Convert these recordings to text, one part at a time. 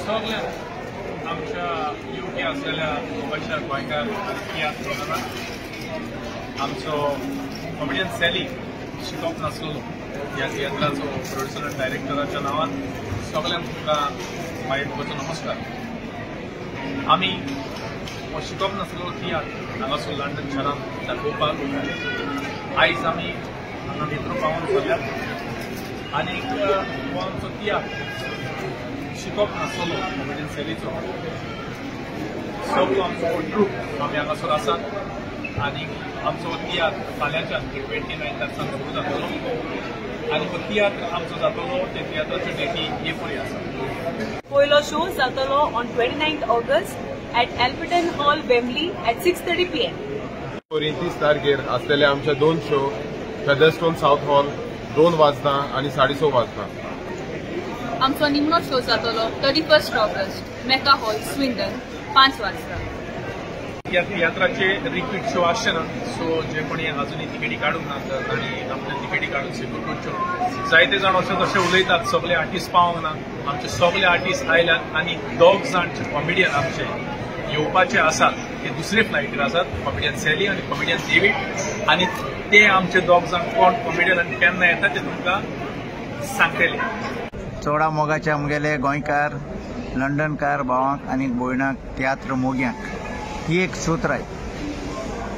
सगळ्यांक आमच्या युके आसलेल्या गोंयच्या गोंयकार तियात्र आमचो कॉमेडियन सॅली शिकोवप नासलो ह्या तियात्राचो प्रोड्युसर आनी डायरेक्टराच्या नांवान सगळ्यांक तुमकां मागीर मोगाचो नमस्कार. आमी हो शिकोवप नासलो तियात्र हांगासर लंडन शारांत दाखोवपाक आयज आमी हांगा भितर पावून सरल्यात आनी हो आमचो तियात्र शिकोवप नासलो कॉमेडियन सॅलीचो सगळो आमचो ट्रूप आमी हांगासर आसात आनी आमचो तियात्र फाल्यांच्यान 29 तारखान सुरू जातलो आनी हो तियात्र आमचो जातलो ते तियात्राच्यो डेटी हे पळय आसा. पयलो शो जातलो on 29 August at Alperton Hall, Wembley at 6:30 PM. 30 तारखेर आसलेले आमचे दोन शो फेदरस्टोन साउथ हॉल 2 वाजता आनी 6:30 वाजता. आमचो निमणो शो जातलो 31 ऑगस्ट मेका हॉल स्विंडन 5 वाजता. ह्या तियात्राचे रिपीट शो आसचे ना, सो जे कोणी अजुनूय तिकेटी काडूंक ना तर तांणी आपले तिकेटी काडून सिक्यूर करच्यो. जायते जाण अशें तशें उलयतात सगळे आर्टिस्ट पावंक ना. आमचे सगळे आर्टिस्ट आयल्यात आनी 2 जाण कॉमेडियन आमचे येवपाचे आसात ते दुसरे फ्लायटीर आसात, कॉमेडियन सॅली आनी कॉमेडियन डेवीड. आनी ते आमचे 2 जाण कोण कॉमेडियन आनी केन्ना येता ते तुमकां सांगतले. चोडा मोगाचे आमगेले गोंयकार लंडनकार भावांक आनी भयणांक तियात्र मोग्यांक ही एक सूत्राय.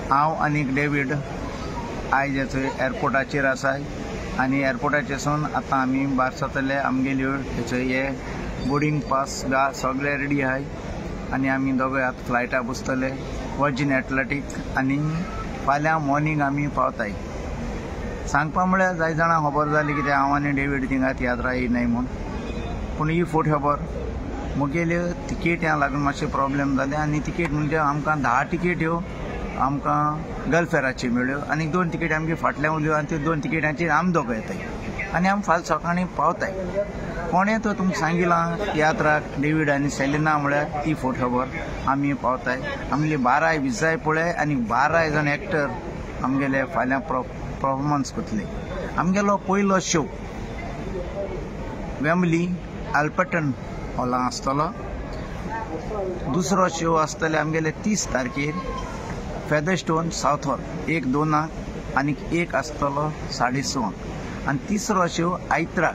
हांव आनी डेवीड आयज एअरपोर्टाचेर आसाय आनी एअरपोर्टाचेरसून आतां आमी भायर सरतले. आमगेल्यो हे बोर्डींग पास सगळे रेडी आहाय आनी आमी दोगूय आतां फ्लायटा बसतले वर्जीन एटलांटीक आनी फाल्यां मॉर्निंग आमी पावताय. सांगपा म्हळ्यार जाय जाणां खबर जाली कितें हांव आनी डेवीड थिंगा तियात्रा येयनाय म्हूण, पूण ही फट खबर म्हगेल्यो तिकेट्यां लागून मातशें प्रॉब्लेम जालें आनी तिकेट म्हणजे आमकां 10 तिकेट्यो आमकां गल्फेराच्यो मेळ्ळ्यो आनी 2 तिकेटी आमगे फाटल्यान उरल्यो आनी त्यो 2 तिकेटांचेर आमी दोगां येताय आनी आमी फाल्यां सकाळीं पावताय. कोणें तर तुमकां सांगिलां तियात्राक डेवीड आनी सॅलिना म्हळ्यार ती फट खबर. आमी पावताय. आमगे 12 विजाय पळय आनी 12 जाण एक्टर आमगेले फाल्यां परफॉर्मन्स करतले. आमगेलो पयलो शो वेम्बली अल्पर्टन हॉलां आसतलो. दुसरो शो आसतले आमगेले 30 तारखेर फेदरस्टोन साउथ हॉल 1-2 आनी 1 आसतलो 6:30 आनी तिसरो शो आयतरा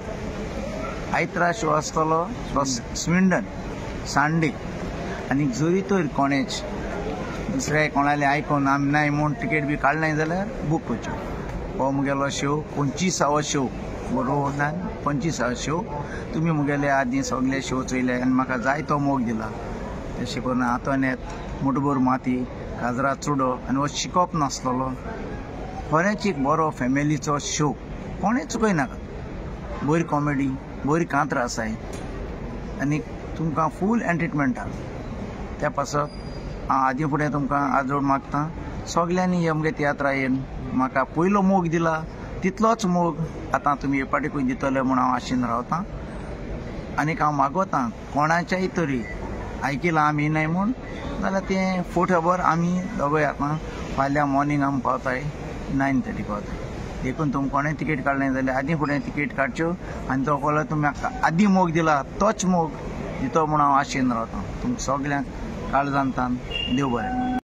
आयतरा शो आसतलो स्विंडन सांडे. आनी जरी तर कोणेच दुसऱ्या कोणाले आयकून आमी नाय म्हूण तिकेट बी काडनाय जाल्यार बूक करच्यो. हो मुगेलो शो 25वो शो बरोबर 25वो शो. तुमी मुगेले आदीं सगळे शो चोयले आनी म्हाका जाय तो मोग दिला. तशें करून आंतोनेत मुठभर माती काजरा चुडो आनी हो शिकोवप नासतलो खरेंच एक बरो फॅमिलीचो शो. कोणें चुकयनाका. बरी कॉमेडी बरी कांतरां आसाय आनी तुमकां फूल एंटरटेनमेंट आसा. त्या पासत हांव आदीं फुडें तुमकां आजोड मागता सगल्यांनी आमगे तियात्रा येवन म्हाका पयलो मोग दिला तितलोच मोग आतां तुमी हे पाटीकूय दितले म्हूण हांव आशेन रावतां. आनीक हांव मागोतां कोणाच्याय तरी आयकिलां आमी न्हय म्हूण जाल्यार तें फट खबर. आमी दोगूय आतां फाल्यां मॉर्निंग आमी पावताय 9:30 पावताय. देखून तुमकां कोणें तिकेट काडलें जाल्यार आदीं फुडें तिकेट काडच्यो आनी तो कोलो तुमी म्हाका आदीं मोग दिला तोच मोग दितो म्हूण हांव आशेन रावतां. तुमकां सगल्यांक काळजांतान देव बरें.